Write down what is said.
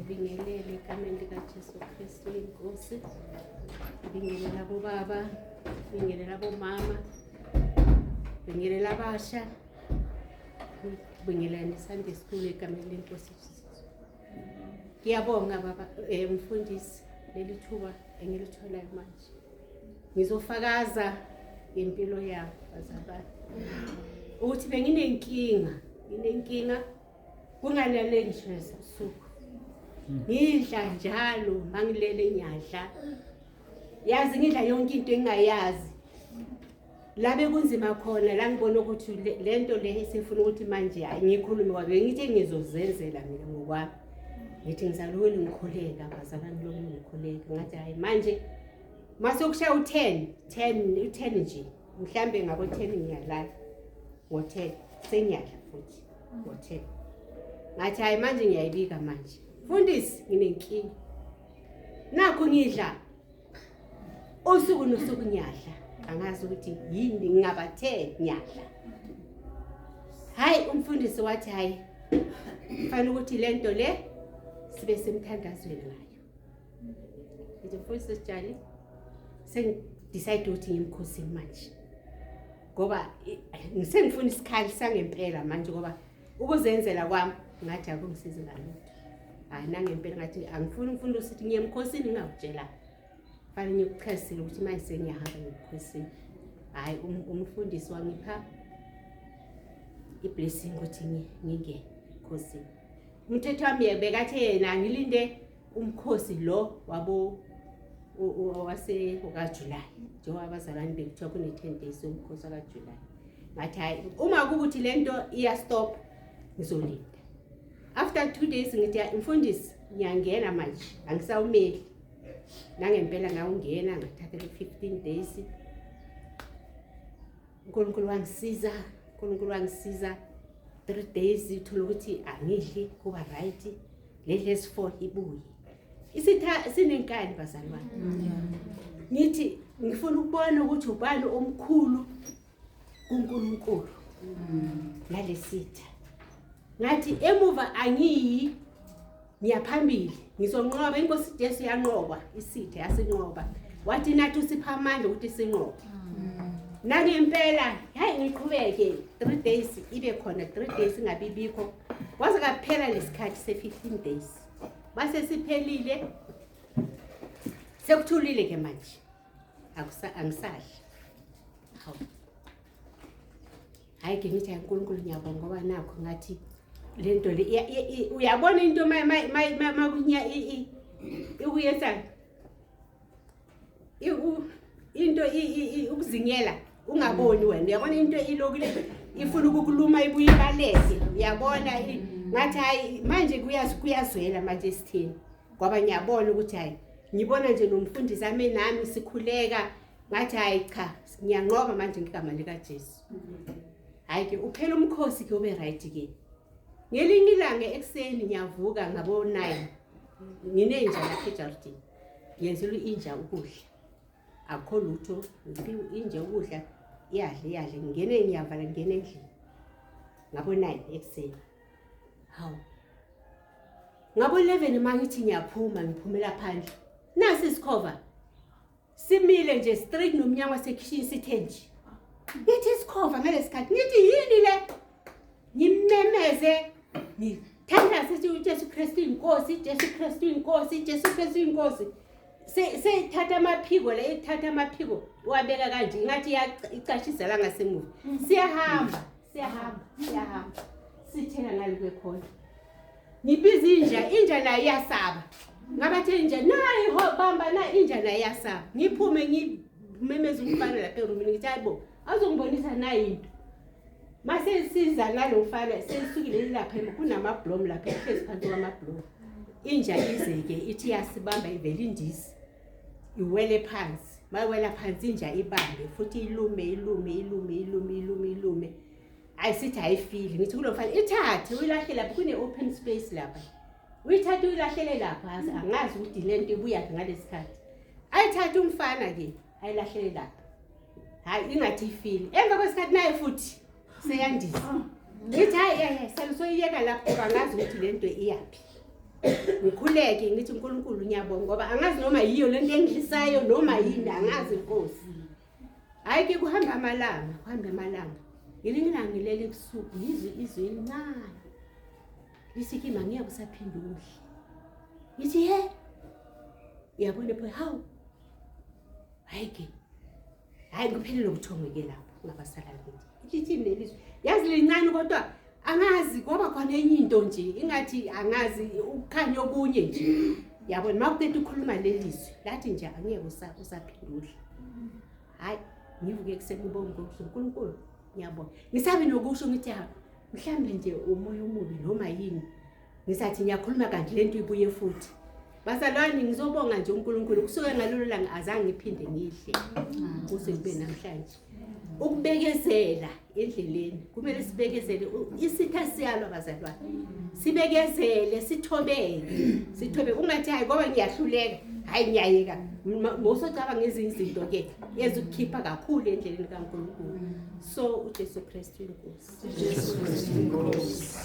Ngibingelele egameni likaJesu Kristu inkosi. Ngibingelela bobaba, ngibingelela bomama, ngibingelela abasha. Ngibingelela neSunday school egameni lenkosi Jesu. Ngiyabonga baba mfundisi leli thuba engilitholayo manje. Ngizofakaza ngempilo yami bazalwane. Ukuthi benginenkinga, nginenkinga kungalale ngisho ebusuku. Ngidla njalo mangilele ngiyadla. Yazi ngidla yonke into engingayazi. La bekunzima khona la ngibona ukuthi le nto le esifuna ukuthi manje hayi ngikhulume kwabe ngithi ngizozenzela mina ngokwami. Ngithi ngizalokhu ngikhuleka bazalwane lokhu ngikhuleka ngathi hayi manje mase kushaya u-10 10 u-10 nje mhlambe ngabo 10 ngiyalala ngo-10 sengiyadla futhi ngo-10 ngathi hayi manje ngiyayibika manje mfundisi nginenkinga nakho ngidla usuku nosuku ngiyadla angazi ukuthi yini ngingabathe ngiyadla hayi umfundisi wathi hayi fanele ukuthi le nto le sibe semthandazweni ngayo ngithi mfundisi sijali sengidecide ukuthi ngimkhosini manje ngoba ngisengifuna isikhali sangempela manje ngoba ukuzenzela kwami ngathi akungisizi ngalutho hayi nangempela ngathi angifuni umfundi usithi ngiye emkhosini ngingakutshela fanele ngikuchazisile ukuthi manje sengiyahamba ngemkhosini hhayi umfundisi wangipha i-blessing ukuthi ngingene emkhosini umthetho wami bekathe yena ngilinde umkhosi lo wabo wase kaJuly njengoba abazalwane bekuthiwa kune-10 days yomkhosi wakaJuly ngathi hhayi uma kukuthi le nto iyastop ngizolinda after 2 days ngithi mfundisi ngiyangena manje angisawumeli nangempela ngawungena ngathatha le-15 days uNkulunkulu wangisiza uNkulunkulu wangisiza 3 days uthola ukuthi angidli kuba right le lesi 4 ibuye isitha sinenkani bazalwane ngithi ngifuna ukubona ukuthi ubani omkhulu kuNkulunkulu nalesitha ngathi emuva angiyi ngiyaphambili ngizonqoba inkosi Jesu yanqoba isitha yasinqoba wathi nathi usipha amandla ukuthi sinqobe nangempela hayi ngiqhubeke 3 days ibe khona 3 days ingabi bikho kwaze kaphela lesikhathi se-15 days base siphelile sekuthulile ke manje angisadli hawu hayi ke ngithi hayi uNkulunkulu ngiyabonga ngoba nakho ngathi le nto le uyabona into makunya ikuyenzani into ukuzingela ungaboni wena uyabona into ilokule ifuna ukukuluma ibuye ibaleke uyabona ngathi hayi manje kuyazwela manje esitheni ngoba ngiyabona ukuthi hayi ngibona nje nomfundisi ame nami sikhuleka ngathi hayi cha ngiyanqoba manje ngegama likaJesu hayi ke uphela umkhosi ke ube right ke ngelinye ilanga ekuseni ngiyavuka ngabo 9 nginenja lapha ejardini ngiyenzela inja ukudla akukho lutho ngiphiwe inja ukudla iyadla iyadla ngingene ngiyavala ngingene endlini ngabo 9 ekuseni hawu ngabo 11 uma ngithi ngiyaphuma ngiphumela phandle nasi isikhova simile nje straight nomnyango wasekhishini sithe nje ngithi isikhova ngalesikhathi ngithi yini le ngimemeze ngithandaze sithi uJesu Kristu inkosi Jesu Kristu inkosi Jesu Kristu inkosi seyithatha amaphiko la ithatha amaphiko wabeka kanje ngathi icashisela ngasemuva siyahamba siyahamba siyahamba sithela ngale kwekhona ngibiza inja inja nayo iyasaba ngabathe inja nayi ho bamba na inja nayo iyasaba ngiphume ngimemeza umfana lapha erumini ngithi hayibo azongibonisa nayi into mase siza nalo mfana sesukile lapha kunamablomu lapha ehlezi phansi kwamablomu inja ize-ke ithi iyasibamba ivele indisi iwele phansi mayiwela phansi inja ibambe futhi ilume ilume ilume ilume ilume ilume ayisithi ayifili ngithi kulo mfana ithathe uyilahle lapha kune-open space lapha uyithathe uyilahlele lapha angazi ukuthi le nto ibuyaphi ngalesi khathi ayithathe umfana-ke ayilahlele lapha hhayi ingathi ifile emva kwesikhathi naye futhi seyandisa ngithi hayi hayi sale soyiyeka lapho ngoba angazi ukuthi le nto iyaphi Ngikhuleke ngithi uNkulunkulu ngiyabonga ngoba angazi noma yiyo lento engidlisayo noma yini angazi inkosi. Hayi ke kuhamba amalanga, kuhamba amalanga. Ngelinye ilanga ngilele ebusuku ngizwe izwi elincane. Lithi kimi angiyeke usaphinda udle. Ngithi he. Uyabona pho hawu. Hayi ke. Hayi kuphelele ubuthongo ke lapho ngabasala ngithi. Lithini lelizwi? Yazi lincane kodwa angazi kwaba khona enye into nje ingathi angazi ukukhanya okunye nje. Yabona makuqeda ukukhuluma lelizwi lathi nje angiyeke usaphinda udle. Hayi ngivuke ekuseni ngibonge ukuthi uNkulunkulu ngiyabonga. Ngisabe nokusho ngithi ha mhlambe nje umoya omubi noma yini. Ngisathi ngiyakhuluma kanti lento ibuye futhi. Bazalwane ngizobonga nje uNkulunkulu kusuke ngalolu langa azange ngiphinde ngidle kuze kube namhlanje. Ukubekezela endleleni kumele sibekezele isitha siyalwa bazalwane. Sibekezele sithobeke sithobe ungathi hayi ngoba ngiyahluleka hayi ngiyayeka mosocabanga ezinye izinto ke ezikukhipha kakhulu endleleni kaNkulunkulu. So uJesu Kristu inkosi. Jesu Kristu inkosi.